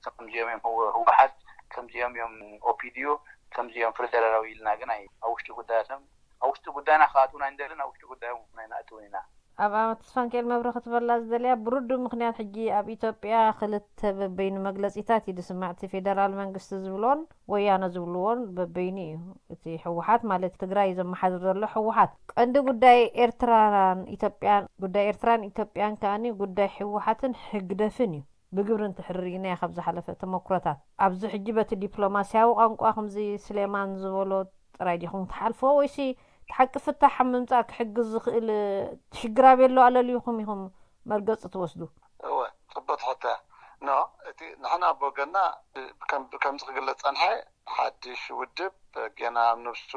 ከምዚኦም እዮም ህወሓት፣ ከምዚኦም እዮም ኦፒድዮ፣ ከምዚኦም ፌደራላዊ ኢልና ግን ኣብ ውሽጢ ጉዳያቶም ኣብ ውሽጢ ጉዳይና ክኣትዉና ኣይንደልን፣ ኣብ ውሽጢ ጉዳዮም ኣይንኣትውን ኢና። ኣብ ኣመት ተስፋንኬል መብርህ ክትበላ ዝደልያ ብርዱ ምክንያት ሕጂ ኣብ ኢትዮጵያ ክልተ በበይኑ መግለጺታት እዩ ዝስማዕ። እቲ ፌደራል መንግስቲ ዝብሎን ወያነ ዝብልዎን በበይኑ እዩ። እቲ ህወሓት ማለት ትግራይ ዘመሓድር ዘሎ ህወሓት ቀንዲ ጉዳይ ኤርትራን ኢትዮጵያን ጉዳይ ኤርትራን ኢትዮጵያን ከኣኒ ጉዳይ ህወሓትን ህግደፍን እዩ። ብግብሪ እንትሕርር ኢና ካብ ዝሓለፈ ተመኩሮታት ኣብዚ ሕጂ በቲ ዲፕሎማስያዊ ቋንቋ ከምዚ ስሌማን ዝበሎ ጥራይ ዲኹም ትሓልፎ ወይሲ ሓቂ ፍታሕ ኣብ ምምጻእ ክሕግዝ ዝኽእል ሽግር ኣበይ ኣሎ ኣለልዩኹም ኢኹም መርገጺ ትወስዱ? እወ፣ ጽቡቅ ሕቶ። ኖ፣ እቲ ንሕና ብወገንና ከም ከምዚ ክግለጽ ጸንሐ፣ ሓድሽ ውድብ ገና ኣብ ነብሱ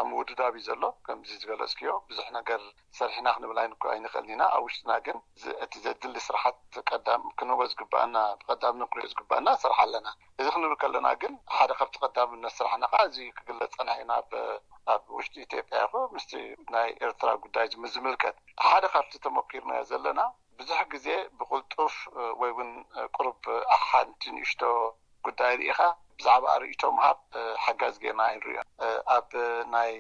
ኣብ ምውድዳብ እዩ ዘሎ። ከምዚ ዝገለጽክዮ ብዙሕ ነገር ሰሪሕና ክንብል ኣይንክ- ኣይንኽእልን ኢና። ኣብ ውሽጥና ግን ዝ- እቲ ዘድሊ ስራሓት ቀዳም ክንህቦ ዝግባኣና ብቀዳምነት ክንሪኦ ዝግባኣና ስራሕ ኣለና። እዚ ክንብል ከለና ግን ሓደ ካብቲ ቀዳምነት ስራሕና ከዓ እዚ ክግለጽ ጸኒሑ እዩ። ኣብ ኣብ ውሽጢ ኢትዮጵያ ይኹን ምስቲ ናይ ኤርትራ ጉዳይ ዝም- ዝምልከት ሓደ ካብቲ ተመኪርናዮ ዘለና ብዙሕ ግዜ ብቕልጡፍ ወይ እውን ቁሩብ ሓንቲ ንእሽቶ ጉዳይ ርኢኻ ብዛዕባ ርእይቶ ምሃብ ሓጋዚ ጌርና ኣይንሪኦን። ኣብ ናይ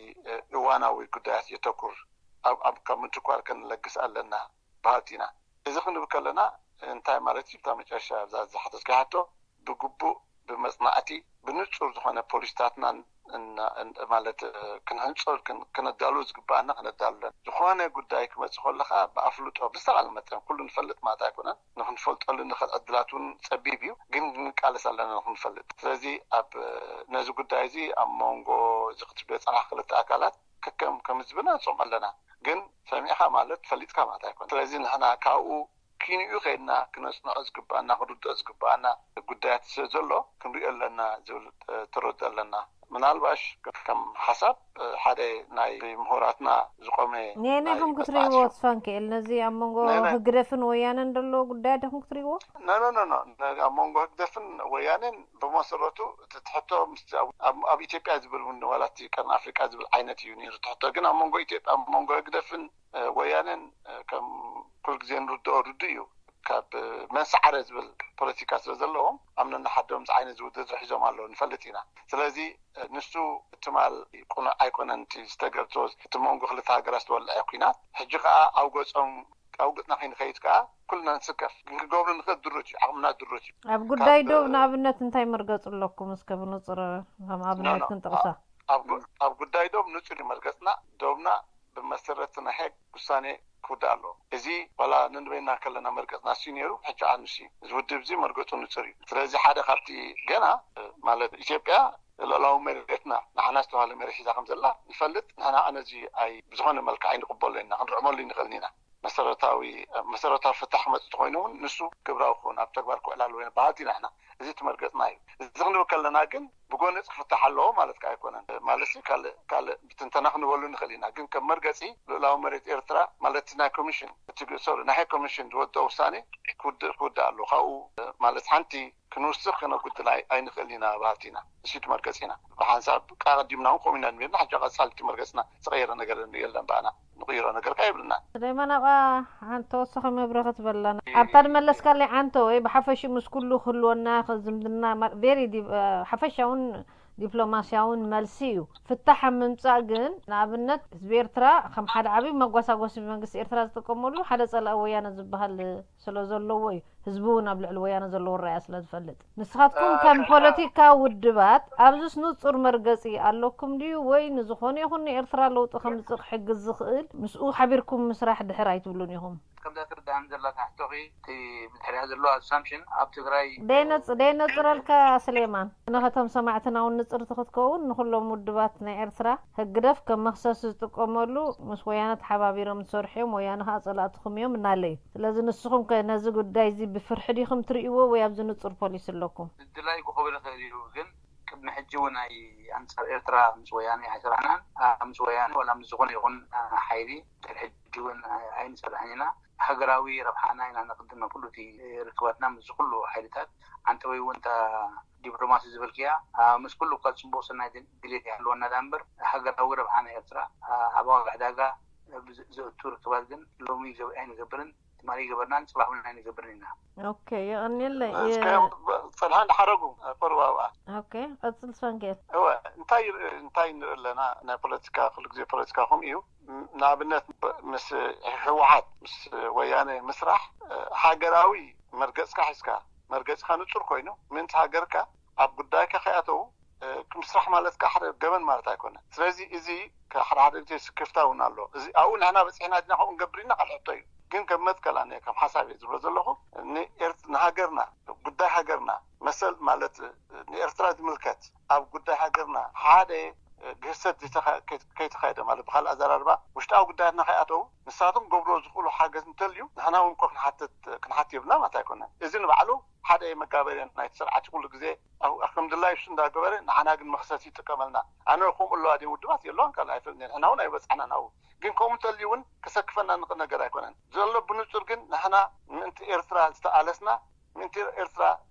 እዋናዊ ጉዳያት የተኩር ኣብ ኣብ ካብ ምትኳር ከነለግስ ኣለና በሃልቲ ኢና። እዚ ክንብል ከለና እንታይ ማለት እዩ? እታ መጨረሻ እዛ ዝሓተትካ ሕቶ ብግቡእ ብመጽናዕቲ ብንጹር ዝኾነ ፖሊሲታትናን እና- እን- ማለት ክንሕንጾ ክን- ክነዳሉ ዝግባኣና ክነዳሉ ኣለና። ዝኾነ ጉዳይ ክመጽእ ከለኻ ብኣፍልጦ ብዝተኻለ መጠን ኩሉ ንፈልጥ ማለት ኣይኮነን። ንክንፈልጠሉ ንኽእል ዕድላት እውን ጸቢብ እዩ፣ ግን ንቃለስ ኣለና ንክንፈልጥ። ስለዚ ኣብ ነዚ ጉዳይ እዚ ኣብ መንጎ እዚ ክትብዮ ጸናሕ ክልተ ኣካላት ከከም ከም ህዝብና ንጾም ኣለና። ግን ሰሚዕካ ማለት ፈሊጥካ ማለት ኣይኮነን። ስለዚ ንሕና ካብኡ ኪንኡ ከይድና ክነጽንዖ ዝግባኣና ክንርድኦ ዝግባኣና ጉዳያት ስለ ዘሎ ክንሪኦ ኣለና ዝብል ትረድኦ ኣለና። ምናልባሽ ከም ሓሳብ ሓደ ናይ ምሁራትና ዝቆመ ናይ ነየናይኹም መጽናዕቲ ክትርእይዎ ሽም- ተስፋ ንክእል ነዚ ኣብ መንጎ ናይ- ናይ- ህግደፍን ወያነን ዘሎ ጉዳይ ዲኹም ክትርእይዎ? ኖ ኖ ኖ ኖ ኖ፣ ኣብ መንጎ ህግደፍን ወያኔን ብመሰረቱ እቲ ትሕቶ ምስቲ ኣብ- ኣብ- ኣብ ኢትዮጵያ ዝብል እውን ዋላ እቲ ቀርኒ ኣፍሪቃ ዝብል ዓይነት እዩ ነይሩ ትሕቶ። ግን ኣብ መንጎ ኢትዮጵያ ኣብ መንጎ ህግደፍን ወያነን ከም ኩሉ ግዜ ንርድኦ ርዱ እዩ። ካብ መን ሰዓረ ዝብል ፖለቲካ ስለ ዘለዎም ኣብ ነንሓዶም ዝዓይነት ዝውድድር ሒዞም ኣለዉ ንፈልጥ ኢና። ስለዚ ንሱ ትማል ቅኑዕ ኣይኮነን እቲ ዝተገብሮ እቲ መንጎ ክልተ ሃገራት ዝተወልዐ ኩናት ሕጂ ከዓ ኣብ ገጾም ኣብ ገጽና ከይንኸይድ ከዓ ኩልና ንስከፍ ግን ክገብሩ ንኽእል ድሩት እዩ ዓቕምና ድሩት እዩ። ኣብ ጉዳይ ካብ- ዶብ ንኣብነት እንታይ መርገጹ ኣለኩም እስከ ብንጹር ከም ኣብነት ኖ፣ ኖ። ክንጠቕሳ? ኣብ ጉ- ኣብ ጉዳይ ዶብ ንጹር እዩ መርገጽና። ዶብና ብመሰረት ናይ ሄግ ውሳኔ ክውዳእ ኣለዎ። እዚ ዋላ ነንበይና ከለና መርገጽና እሱ ነይሩ ሕጂ ኣንሱ እዩ። እዚ ውድብ እዚ መርገጹ ንጹር እዩ። ስለዚ ሓደ ካብቲ ገና ማለት ኢትዮጵያ ልዕላዊ መሬትና ንዓና ዝተባሃለ መሬት ሒዛ ከም ዘላ ንፈልጥ። ንሕና ኣነ እዚ ኣይ ብዝኾነ መልክዕ ኣይንቕበሎ ኢና ክንርዕመሉ ይንኽእልን ኢና። መሰረታዊ መሰረታዊ ፍታሕ ክመፅእ ተኮይኑ እውን ንሱ ግብራዊ ክኸውን ኣብ ተግባር ክውዕል ኣለዎ ኢና በሃልቲ ኢና ንሕና። እዚ እቲ መርገፅና እዩ። እዚ ክንብል ከለና ግን ብጎነፂ ክፍታሕ ኣለዎ ማለት ከዓ ኣይኮነን። ማለት ካልእ ካልእ ብትንተና ክንበሉ ንኽእል ኢና። ግን ከም መርገፂ ልኡላዊ መሬት ኤርትራ ማለት ናይ ኮሚሽን እቲ ሶሪ ናይ ኮሚሽን ዝወደኦ ውሳኔ ክውድእ ክውድእ ኣለዎ። ካብኡ ማለት ሓንቲ ክንውስኽ ክነጉድል ኣይ- ኣይንኽእል ኢና በሃልቲ ኢና። እዚ እቲ መርገፂ ኢና። ብሓንሳብ ኣቐዲምና እውን ከምኡ ኢና ነርና። ሕጂ ቀፃሊ እቲ መርገፅና ዝቐየረ ነገር የለን። ብኣና ንቕይሮ ነገር ከ የብልና። ስለይማን ኣብኣ ሓንቲ ተወሳኺ መብረኸ ትበላና ኣብታ ድመለስካለይ ዓንቶ ወይ ብሓፈሽኡ ምስ ኩሉ ክህልወና ዝምድና ቬሪ ሓፈሻውን ዲፕሎማስያውን መልሲ እዩ። ፍታሕ ኣብ ምምፃእ ግን ንኣብነት ህዝቢ ኤርትራ ከም ሓደ ዓብዪ መጓሳጎሲ መንግስቲ ኤርትራ ዝጥቀመሉ ሓደ ፀላኢ ወያነ ዝበሃል ስለ ዘለዎ እዩ። ህዝቢ እውን ኣብ ልዕሊ ወያነ ዘለዎ ራእያ ስለ ዝፈልጥ። ንስኻትኩም ከም ፖለቲካ ውድባት ኣብዚስ ንጹር መርገጺ ኣለኩም ድዩ ወይ ንዝኾነ ይኹን ንኤርትራ ለውጢ ከምጽእ ክሕግዝ ዝኽእል ምስኡ ሓቢርኩም ምስራሕ ድሕር ኣይትብሉን ኢኹም? ከምዛ ትርዳእኒ ዘላ ታሕቶኺ እቲ ብድሕሪያ ዘሎ ኣሳምሽን ኣብ ትግራይ ደይነጽ ደይነጽረልካ ስሌማን፣ ነኸቶም ሰማዕትና እውን ንጽርቲ ክትከውን ንኹሎም ውድባት ናይ ኤርትራ ህግደፍ ከም መኽሰሲ ዝጥቀመሉ ምስ ወያነ ተሓባቢሮም ዝሰርሑ እዮም፣ ወያነ ከዓ ጸላእትኹም እዮም እናለ እዩ። ስለዚ ንስኹም ከ ነዚ ጉዳይ እዚ ብፍርሒ ዲኹም ትርእይዎ ወይ ኣብዚ ንጹር ፖሊሲ ኣለኩም? ድላይኩ ክብል ይኽእል እዩ፣ ግን ቅድሚ ሕጂ እውን ኣይ ኣንጻር ኤርትራ ምስ ወያነ ኣይሰራሕናን። ምስ ወያነ ዋላ ምስ ዝኾነ ይኹን ሓይሊ ድሕሪ ሕጂ እውን ኣይንሰርሕን ኢና። ሃገራዊ ረብሓና ኢና ነቕድም፣ ኣብ ኩሉ እቲ ርክባትና ምስ ኩሉ ሓይልታት ዓንተወይ እውን እታ ዲፕሎማሲ ዝበልክያ ምስ ኩሉ እኳ ፅቡቕ ሰናይ ድሌት ይሃለወና ዳ እምበር ሃገራዊ ረብሓ ናይ ኤርትራ ኣብ ዋጋ ዕዳጋ ዘእቱ ርክባት ግን ሎሚ ኣይንገብርን። ትማሊ ገበርናን ፅባሕ እውን ኣይንገብርን ኢና። ኦኬ፣ የቐንየለይ። እስከ ፀንሓ እንዳሓረጉ ቁሩብ ኣብኣ። ኦኬ፣ ቀፅል ሰንጌል። እወ፣ እንታይ ይር- እንታይ ንርኢ ኣለና? ናይ ፖለቲካ ኩሉ ግዜ ፖለቲካ ከምኡ እዩ። ም- ንኣብነት ብ- ምስ ህወሓት ምስ ወያነ ምስራሕ እ፣ ሃገራዊ መርገፅካ ሒዝካ መርገፅካ ንፁር ኮይኑ ምእንቲ ሃገርካ ኣብ ጉዳይካ ከይኣተው ምስራሕ ማለት ከዓ ሓደ ገበን ማለት ኣይኮነን። ስለዚ እዚ ሓደ ሓደ ግዜ ስክፍታ እውን ኣሎ። እዚ ኣብኡ ንሕና በፂሕና ዲና ከምኡ ንገብር ኢና ካልእ ሕቶ እዩ። ግን ከም መትከል ኣነ ከም ሓሳብ እየ ዝብሎ ዘለኹ ንኤርት- ንሃገርና ጉዳይ ሃገርና መሰል ማለት ንኤርትራ ዝምልከት ኣብ ጉዳይ ሃገርና ሓደ ግህሰት ከይተኻየደ፣ ማለት ብካልእ ኣዘራርባ ውሽጣዊ ጉዳያትና ከይኣተው ንሳቶም ገብሮ ዝኽእሉ ሓገዝ እንተልዩ ንሕና እውን እኮ ክንሓትት ክንሓት የብልና ማለት ኣይኮነን። እዚ ንባዕሉ ሓደ መጋበርያ ናይቲ ስርዓት ኩሉ ግዜ ከምድላይ እሱ እንዳገበረ ንዓና ግን መኽሰስ ይጥቀመልና። ኣነ ከምኡ ኣለዋ ድን ውድባት የለዋን ካልእ ኣይፈልጥን። ንሕና እውን ኣይበፃዕናን ኣብኡ። ግን ከምኡ እንተልዩ እውን ከሰክፈና ንኽእል ነገር ኣይኮነን ዘሎ። ብንጹር ግን ንሕና ምእንቲ ኤርትራ ዝተቓለስና፣ ምእንቲ ኤርትራ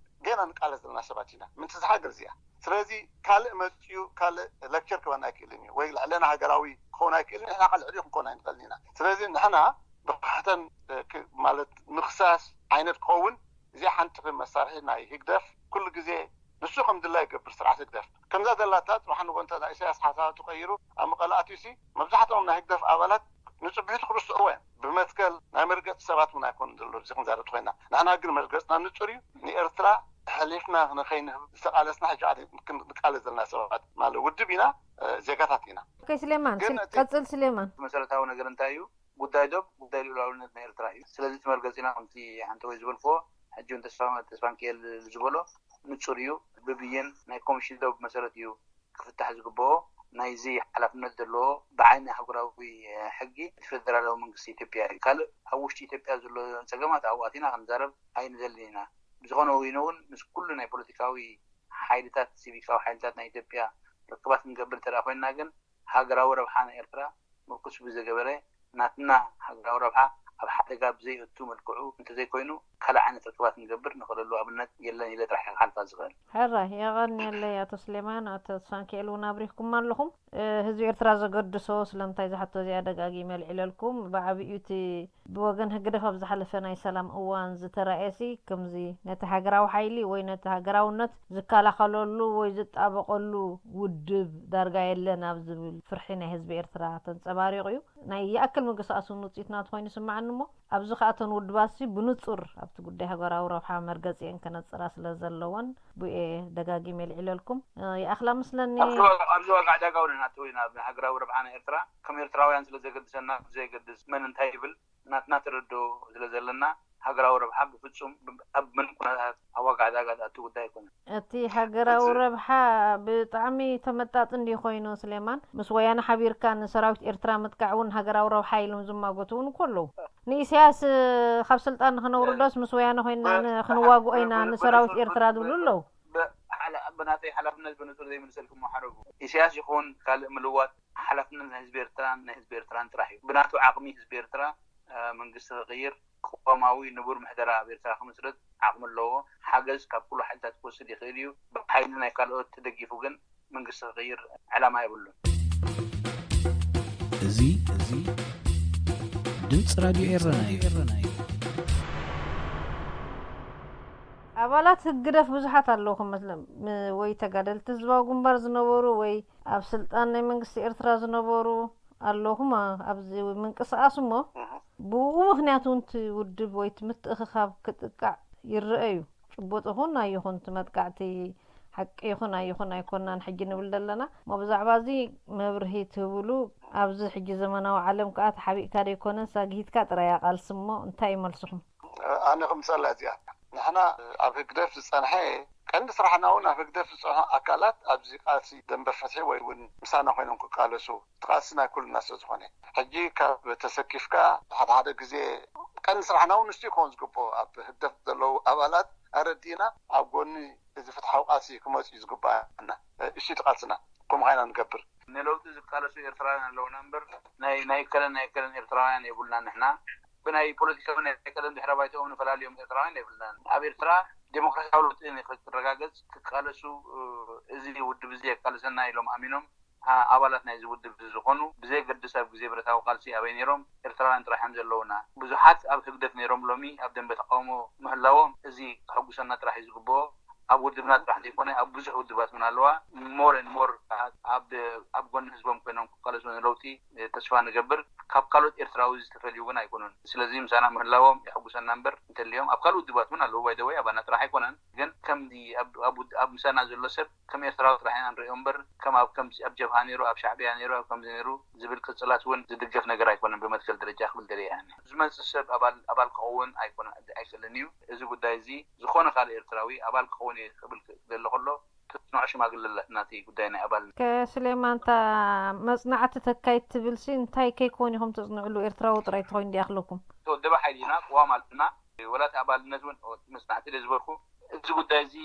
ገና ንቃለስ ዘለና ሰባት ኢና። ምእንቲ ዝሃገር እዚኣ። ስለዚ ካልእ መጽኡ ካልእ lecture ክበና ኣይክእልን እዩ፣ ወይ ልዕለና ሃገራዊ ክኸውን ኣይክእልን። ንሕና ካልእ ዕድዩ ክንኮን ኣይንኽእልን ኢና። ስለዚ ንሕና ብካሕተን ማለት ምኽሳስ ዓይነት ክኸውን እዚኣ ሓንቲ መሳርሒ ናይ ህግደፍ ኩሉ ግዜ ንሱ ከም ድላ ይገብር። ስርዓት ህግደፍ ከምዛ ዘላታ ጽባሕ ንጎ እንተ ኢሳያስ ሓሳባቱ ቀይሩ ኣብ መቐለ ኣትዩሲ መብዛሕትኦም ናይ ህግደፍ ኣባላት ንጽብሒቱ ክርስዑዎ እዮም። ብመትከል ናይ መርገጽ ሰባት እውን ኣይኮኑን ዘለዉ። እዚ ክንዛረብ ኮይና ንሕና ግን መርገጽና ንጹር እዩ። ንኤርትራ ሕሊፍና ንኸይንህብ ዝተቃለስና ሕጂ ክንቃለስ ዘለና ሰባት ማለት ውድብ ኢና፣ ዜጋታት ኢና። ኦኬ ስሌማን፣ ግን እቲ ቀጽል ስሌማን። መሰረታዊ ነገር እንታይ እዩ? ጉዳይ ዶብ ጉዳይ ልኡላውነት ናይ ኤርትራ እዩ። ስለዚ እቲ መርገጺና ከምቲ ሓንቲ ወይ ዝበልክዎ ሕጂ እውን ተስፋ ተስፋንክኤል ዝበሎ ንጹር እዩ። ብብይን ናይ ኮሚሽን ዶብ መሰረት እዩ ክፍታሕ ዝግብኦ። ናይዚ ሓላፍነት ዘለዎ ብዓይኒ ኣህጉራዊ ሕጊ እቲ ፌደራላዊ መንግስቲ ኢትዮጵያ እዩ። ካልእ ኣብ ውሽጢ ኢትዮጵያ ዘሎ ጸገማት ኣብኡ ኣቲና ክንዛረብ ኣይንደልን ኢና። ብዝኾነ ወይነ እውን ምስ ኩሉ ናይ ፖለቲካዊ ሓይልታት፣ ሲቪካዊ ሓይልታት ናይ ኢትዮጵያ ርክባት ክንገብር እንተ ኮይንና ግን ሃገራዊ ረብሓ ናይ ኤርትራ ምርኩስ ብዝገበረ ናትና ሃገራዊ ረብሓ ኣብ ሓደጋ ብዘይእቱ መልክዑ እንተዘይኮይኑ ካልእ ዓይነት ርክባት ክንገብር ንኽእለሉ ኣብነት የለን ኢለ ጥራሕ ክሓልፋ ዝኽእል። ሕራይ የቐንየለይ ኣቶ ስሌማን። ኣቶ ተስፋንክኤል እውን ኣብሪህኩም ኣለኹም። ህዝቢ ኤርትራ ዘገድሶ ስለምንታይ ዝሓቶ እዚኣ ደጋጊመ ኣልዒለልኩም። ብዓብዩ እቲ ብወገን ህግደፍ ኣብ ዝሓለፈ ናይ ሰላም እዋን ዝተራእየሲ ከምዚ ነቲ ሃገራዊ ሓይሊ ወይ ነቲ ሃገራውነት ዝከላኸለሉ ወይ ዝጣበቐሉ ውድብ ዳርጋ የለን ኣብ ዝብል ፍርሒ ናይ ህዝቢ ኤርትራ ተንጸባሪቑ እዩ። ናይ ይኣክል ምንቅስቃስ እውን ውጽኢት ናቱ ኮይኑ ይስምዓኒ እሞ ኣብዚ ከኣ እተን ውድባትሲ ብንጹር ኣብቲ ጉዳይ ሃገራዊ ረብሓ መርገጺኤን ከነጽራ ስለ ዘለወን ብኤ ደጋጊመ ኣልዒለልኩም። ይኣኽላ መስለኒ። ኣብዚ ዋጋ ዕዳጋ እውን ናተው ኢና። ሃገራዊ ረብሓ ናይ ኤርትራ ከም ኤርትራውያን ስለ ዘገድሰና ብዘየገድስ መን እንታይ ይብል ናትና ተረድኦ ስለ ዘለና ሃገራዊ ረብሓ ብፍጹም ኣብ ምንም ኩነታት ኣብ ዋጋ ዕዳጋ ዝኣቱ ጉዳይ ኣይኮነን። እቲ ሃገራዊ ረብሓ ብጣዕሚ ተመጣጢ እንድዩ ኮይኑ ስሌማን። ምስ ወያነ ሓቢርካ ንሰራዊት ኤርትራ ምጥቃዕ እውን ሃገራዊ ረብሓ ኢሎም ዝማጎቱ እውን እኮ ኣለዉ። ንኢሳያስ ካብ ስልጣን ንኽነውርዶስ ምስ ወያነ ኮይና ክንዋግኦ ኢና ንሰራዊት ኤርትራ ዝብሉ ኣለዉ። ብናተይ ሓላፍነት ብንጹር ዘይምልሰልኩም ሓረጉ። ኢሳያስ ይኹን ካልእ ምልዋጥ ሓላፍነት ናይ ህዝቢ ኤርትራን ናይ ህዝቢ ኤርትራን ጥራሕ እዩ። ብናቱ ዓቕሚ ህዝቢ ኤርትራ መንግስቲ ክቕይር፣ ቅዋማዊ ንቡር ምሕደራ ኣብ ኤርትራ ክምስርት ዓቕሚ ኣለዎ። ሓገዝ ካብ ኩሉ ሓይልታት ክወስድ ይኽእል እዩ። ብሓይሊ ናይ ካልኦት ተደጊፉ ግን መንግስቲ ክቕይር ዕላማ የብሉን። እዚ እዚ ድምፂ ራድዮ ኤረና እዩ። ኣባላት ህግደፍ ብዙሓት ኣለዉ ክመስሎም ወይ ተጋደልቲ ህዝባዊ ግንባር ዝነበሩ ወይ ኣብ ስልጣን ናይ መንግስቲ ኤርትራ ዝነበሩ ኣለኹም ኣብዚ ምንቅስቃስ እሞ ብኡ ምክንያት እውን እቲ ውድብ ወይ እቲ ምትእኽኻብ ክጥቃዕ ይረአ እዩ። ጭቡጥ ይኹን ኣይኹን እቲ መጥቃዕቲ ሓቂ ይኹን ኣይኹን ኣይኮናን ሕጂ ንብል ዘለና እሞ ብዛዕባ እዚ መብርሂ ትህብሉ ኣብዚ ሕጂ ዘመናዊ ዓለም ከዓ ተሓቢእካ ዘይኮነስ ኣግሂድካ ጥራይ ኣቃልሲ እሞ እንታይ እዩ መልስኹም? ኣነ ክምፀላ እዚኣ ንሕና ኣብ ህግደፍ ዝፀንሐ ቀንዲ ስራሕና እውን ኣብ ህግደፍ ዝፀንሑ ኣካላት ኣብዚ ቃልሲ ደንበ ፍትሒ ወይ እውን ምሳና ኮይኖም ክቃለሱ እቲ ቃልሲ ናይ ኩልና ስለ ዝኾነ ሕጂ ካብ ተሰኪፍካ ሓደ ሓደ ግዜ ቀንዲ ስራሕና እውን ንሱ ክኸውን ዝግብኦ ኣብ ህግደፍ ዘለዉ ኣባላት ኣረዲእና ኣብ ጎኒ እዚ ፍትሓዊ ቃልሲ ክመፁ እዩ ዝግባኣና። እሺ እቲ ቃልስና ከምኡ ኻይና ንገብር። ንለውጢ ዝቃለሱ ኤርትራውያን ኣለውና እምበር ናይ ናይ ከለን ናይ ከለን ኤርትራውያን የብልና ንሕና ብናይ ፖለቲካዊ ናይ ቀደም ድሕረ ባይታኦም ንፈላልዮም ኤርትራውያን የብልናን። ኣብ ኤርትራ ዴሞክራሲያዊ ለውጢ ክረጋገጽ ክቃለሱ እዚ ውድብ እዚ የቃልሰና ኢሎም ኣሚኖም ኣባላት ናይዚ ውድብ እዚ ዝኾኑ ብዘየገድስ ኣብ ግዜ ብረታዊ ቃልሲ ኣበይ ነይሮም ኤርትራውያን ጥራሕ እዮም ዘለውና። ብዙሓት ኣብ ህግደፍ ነይሮም ሎሚ ኣብ ደንበ ተቃውሞ ምህላዎም እዚ ከሐጉሰና ጥራሕ እዩ ዝግብኦ። ኣብ ውድብና ጥራሕ ዘይኮነ ኣብ ብዙሕ ውድባት እውን ኣለዋ። more and more ኣብ ጎኒ ህዝቦም ኮይኖም ክቃለሱ ንለውጢ ተስፋ ንገብር። ካብ ካልኦት ኤርትራዊ ዝተፈልዩ እውን ኣይኮኑን። ስለዚ ምሳና ምህላዎም የሐጉሰና እምበር እንተልዮም ኣብ ካልእ ውድባት እውን ኣለዉ። ባይደወይ ኣባና ጥራሕ ኣይኮነን፣ ግን ከምዚ ኣብ ምሳና ዘሎ ሰብ ከም ኤርትራዊ ጥራሕ ኢና ንሪኦ እምበር ከም ኣብ ከምዚ ኣብ ጀብሃ ነይሩ ኣብ ሻዕብያ ነይሩ ኣብ ከምዚ ነይሩ ዝብል ቅጽላት እውን ዝድገፍ ነገር ኣይኮነን። ብመትከል ደረጃ ክብል ደልየ እየ። ዝመጽእ ሰብ ኣባል ክኸውን ኣይኮነን ኣይክእልን እዩ። እዚ ጉዳይ እዚ ዝኾነ ካልእ ኤርትራዊ ኣባል ክኸውን እየ ክብል ክደሊ ከሎ ጽኑዕ ሽማግለ ናቲ ጉዳይ ናይ ኣባል ከስሌማን እታ መጽናዕቲ ተካይድ ትብል ሲ እንታይ ከይኮን ኢኹም ተጽንዕሉ? ኤርትራዊ ጥራይ ተኮይኑ ዲኣኽለኩም? ተወደበ ሓይሊ ኢና፣ ቅዋም ኣለና። ወላ እቲ ኣባልነት እውን መጽናዕቲ ደ ዝበልኩ፣ እዚ ጉዳይ እዚ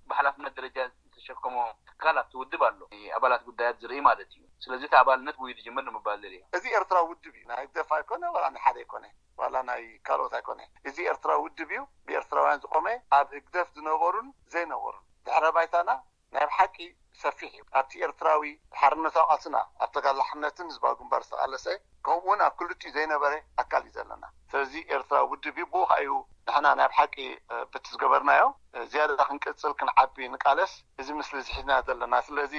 ብሓላፍነት ደረጃ ዝተሸከሞ ትካል ኣብቲ ውድብ ኣሎ፣ ኣባላት ጉዳያት ዝርኢ ማለት እዩ። ስለዚ እቲ ኣባልነት ብኡ ዝጅምር ንምባል ደልየ። እዚ ኤርትራዊ ውድብ እዩ፣ ናይ ህግደፍ ኣይኮነ፣ ዋላ ናይ ሓደ ኣይኮነ፣ ዋላ ናይ ካልኦት ኣይኮነ። እዚ ኤርትራዊ ውድብ እዩ፣ ብኤርትራውያን ዝቆመ፣ ኣብ ህግደፍ ዝነበሩን ዘይነበሩን። ድሕረ ባይታና ናይ ብሓቂ ሰፊሕ እዩ። ኣብቲ ኤርትራዊ ሓርነታዊ ቃልስና፣ ኣብ ተጋድሎ ሓርነትን ህዝባዊ ግንባር ዝተቓለሰ፣ ከምኡውን ኣብ ክልቲኡ ዘይነበረ ኣካል እዩ ዘለና። ስለዚ ኤርትራዊ ውድብ እዩ፣ ብኡ ከዓ እዩ ንሕና ናይ ብሓቂ በቲ ዝገበርናዮ ዝያዳ ክንቅጽል ክንዓቢ ንቃለስ እዚ ምስሊ እዚ ሒዝና ዘለና። ስለዚ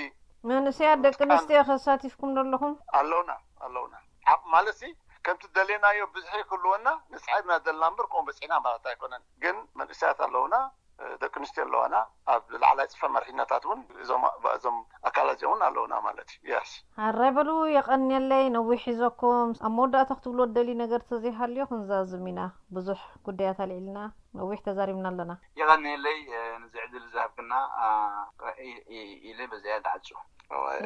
መንእሰያት ደቂ ኣንስትዮ ከሳቲፍኩም ዶ ኣለኹም? ኣለውና ኣለውና ዓቕሚ ማለት ሲ ከምቲ ደሌናዮ ብዝሒ ክህልወና ንስዓብና ዘለና እምበር ከምኡ በፂሕና ማለት ኣይኮነን። ግን መንእሰያት ኣለውና፣ ደቂ ኣንስትዮ ኣለዋና፣ ኣብ ላዕላይ ፅፈ መሪሕነታት እውን እዞም እዞም ኣካላት እዚኦም እውን ኣለውና ማለት እዩ። የስ ኣራይ በሉ የቐንየለይ ነዊሕ ሒዘኩም። ኣብ መወዳእታ ክትብልዎ ደሊ ነገር ተዘይሃልዮ ክንዛዝም ኢና። ብዙሕ ጉዳያት ኣልዒልና ነዊሕ ተዛሪብና ኣለና። የቐንየለይ፣ ንዚ ዕድል ዝሃብክና ኢለ በዚኣ ይዓጹ።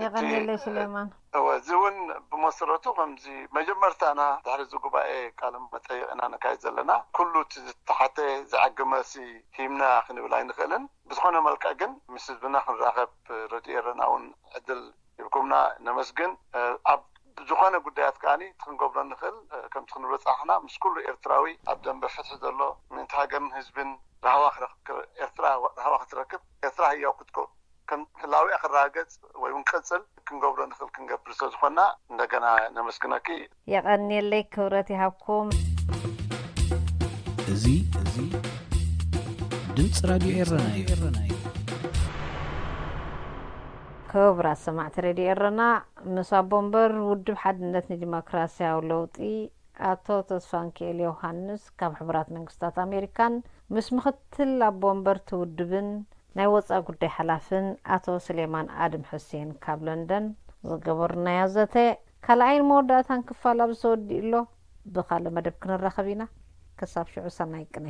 የቐንየለይ ስሌማን። እወ፣ እዚ እውን ብመሰረቱ ከምዚ መጀመርታና ድሕሪ እዚ ጉባኤ ቃለ መጠይቕ ኢና ነካይድ ዘለና። ኩሉ እቲ ዝተሓተ ዝዓገመ ሲ ሂምና ክንብል ኣይንኽእልን። ብዝኾነ መልክዕ ግን ምስ ህዝብና ክንራኸብ ረድዮ ኤረና እውን ዕድል ሂብኩምና ነመስግን። ኣብ ዝኾነ ጉዳያት ከዓኒ እቲ ክንገብሮ ንኽእል ከምቲ ክንብሎ ፃሕና ምስ ኩሉ ኤርትራዊ ኣብ ደንበ ፍትሒ ዘሎ ምእንቲ ሃገርን ህዝብን ራህዋ ክረክ- ኤርትራ ራህዋ ክትረክብ ኤርትራ ህያው ክትከው ከም ህላዊኣ ክረጋገጽ ወይ እውን ክቕጽል ክንገብሮ ንኽእል ክንገብር ስለ ዝኾንና እንደገና ነመስግነኪ። የቐንየለይ ክብረት ይሃብኩም። እዚ እዚ ድምፂ ራድዮ ኤረና እዩ። ክቡራት ሰማዕቲ ሬድዮ ኤረና ምስ ኣቦ ወንበር ውድብ ሓድነት ንዲሞክራሲያዊ ለውጢ ኣቶ ተስፋንኪኤል ዮሃንስ ካብ ሕቡራት መንግስታት ኣሜሪካን ምስ ምኽትል ኣቦ ወንበር እቲ ውድብን ናይ ወፃኢ ጉዳይ ሓላፍን ኣቶ ስሌማን ኣድም ሕሴን ካብ ለንደን ዝገበርናዮ ዘተ ካልኣይን መወዳእታን ክፋል ኣብዚ ተወዲኡ ኣሎ። ብኻልእ መደብ ክንራኸብ ኢና። ክሳብ ሽዑ ሰናይ ቅነ።